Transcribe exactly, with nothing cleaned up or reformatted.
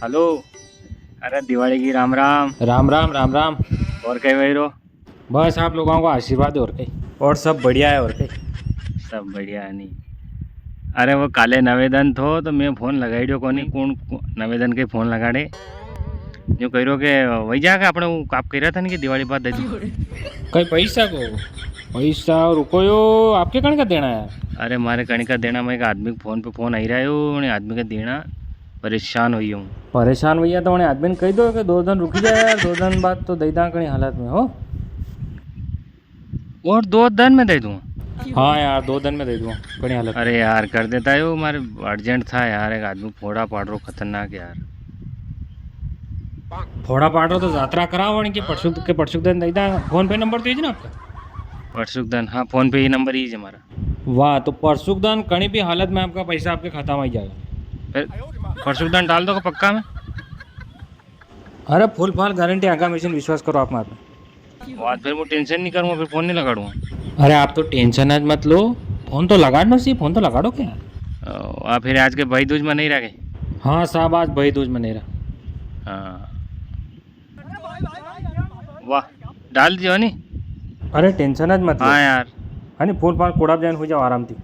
हेलो। अरे दिवाली की राम राम। राम राम, राम राम। और कई वई रो? बस आप लोगों का आशीर्वाद है और कई। और सब बढ़िया है और कई। सब बढ़िया है नी। अरे वो काले नवेदन थो तो मैं फोन लगाई दियो कोनी, कौन को-, नवेदन के फोन लगाड़े। जो कह रहो के वही जाके अपने वो आप कह रहा था ना कि दिवाली बाद दे दो। कई पैसा को? पैसा रुको यो, आपके कण का देना है? अरे मारे कण का देना, मैं एक आदमी के फोन पे फोन आई रहा है, उन्हें आदमी का देना। परेशान हुई हूँ। परेशान हुई है तो उन्हें आदमी ने कही दो कि दो दिन रुकी जाए यार, दो दिन बाद तो दे दां कणी हालत में हो। और दो दिन में दे दूँ? हाँ यार, दो दिन में दे दूँ, कणी हालत। अरे यार, कर देता है वो, मारे urgent था यार, एक आदमी फोड़ा पाड़ रो खतरनाक यार। फोड़ा पाड़ रो तो जात्रा कराओ उनकी, परसुक के परसुक दिन दे दां। फोन पे नंबर तो ही ना आपका? परसुक दिन, हाँ, फोन पे ही नंबर ही है हमारा। वाह, तो परसुक दान कणी भी हालत में आपका पैसा आपके खाता में आई जाएगा। फिर परसुक दान डाल दो पक्का में? अरे फुल फाल गारंटी, आगा मेरे से विश्वास करो आप मार पे। वाह, फिर वो tension नहीं करूँगा, फिर फोन नहीं लगाड़ूंगा। अरे आप तो tension आज मत लो, फोन तो लगाड़ना सी, फोन तो लगाड़ो क्या? ओ, आ फिर आज के भाई दूज मनाई रहा के? हाँ साहब, आज भाई दूज मनाई रहा। हाँ। वाह, डाल दियो नी। अरे tension ज मत लो। हाँ यार। है नी, फोन फान कोड़ा जान हो जाओ आराम थी।